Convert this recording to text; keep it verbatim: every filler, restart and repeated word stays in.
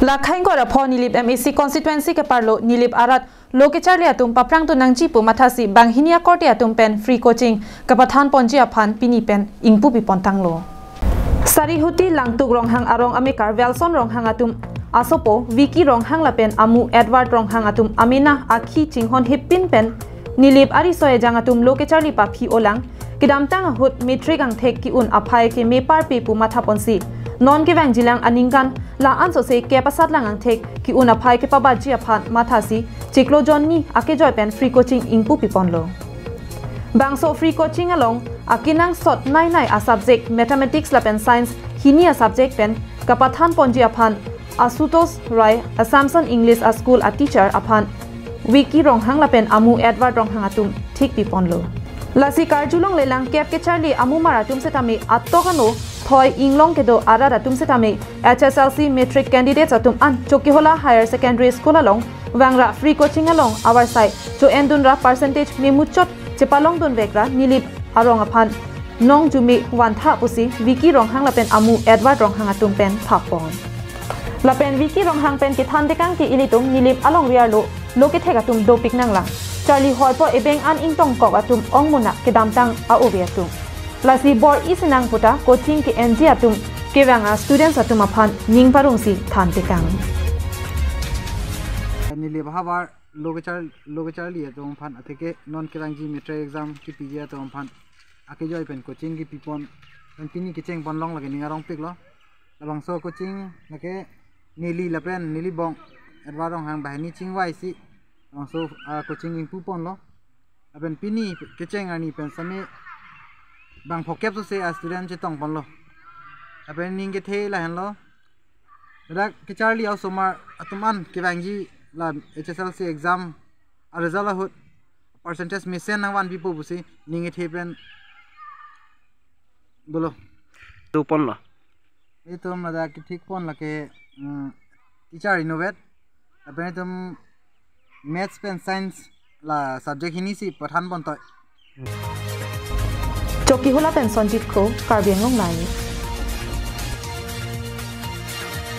Lakhai ingkoi ra pho Nilip M A C constituency keparlo Nilip arat lo kecharli atum paphrang tu nangji pu mathasi banghini akorte atum pen free coaching kapathan ponji aphan pini pen ingpu pi pontanglo. Sarihuti Langtuk Ronghang arong amekar Welson Ronghang atum asopo Vicky Ronghang lapen amu Edward Ronghang atum amena akhi chinghon hippin pen Nilip ariso ejang atum lo kecharli paphi olang kedamtang ahut matric angthek ki-un aphai keme parpe pu matha ponsi non kevangjilang aningkan la-an sose kep asatlang angthek ki-un aphai kepabatji aphan mathasi chiklo jonni akejoi pen free coaching ingpu pi ponlo. Bangso free coaching along akenangsot nai nai a subject mathematics lapen science hini a subject pen kapathan ponji aphan Asutosh Rai, Assumption English a school a teacher aphan Vicky Ronghang lapen amu Edward Ronghang atum thik pi ponlo. Lasi karjulong lelang kep kecharli amumar atum setame atok ano thoi inglong kedo arat atum setame H S L C matric candidates atum an Chokihola Higher Secondary School along vangra free coaching along avarsai cho-endun ra percentage memuchot chepalongdun vek ra Nilip arong aphan nongjume vantha pusi Vicky Ronghang lapen amu Edward Ronghang atum pen thap pon. Lapen Vicky Ronghang pen kethan tekang ke ilitum Nilip alongri arlo lo kethek atum dopik nanglang. Charli hoipo ebeng an ingtong kok atum ongmuna kedamtang a-ove atum. Lasi bor-i sinang puta coaching ke-enji atum kevang a students atum aphan ning parongsi than tekang. Nilip ahavar lo kechar lo kecharli atum aphan atheke non kevangji matric exam kipiji atum aphan akejoi pen coaching kipi pon pen pini kecheng ponlong lake ning arongpiklo. Labangso coaching lake neli lapen neli bong Edward Ronghang banghini chingvaisi labangso ah, coaching ingpu ponlo. Lapen pini kecheng arni pen sami bang phokep sose a student chetong ponlo. Lapen ning kethe lahenlo. Ladak kecharli a osomar atum an kevangji la H S L C exam a result ahut percentage mesen nangvanpipo pusi ning kethe pen dolo. Tu ponlo. Itum ladak kethik pon lake mm, teacher inutvet. Lapen itum maths pen science la subject hini si pathan pontoi. Chokihola pen Sonjit Kro, Karbi Anglong Live.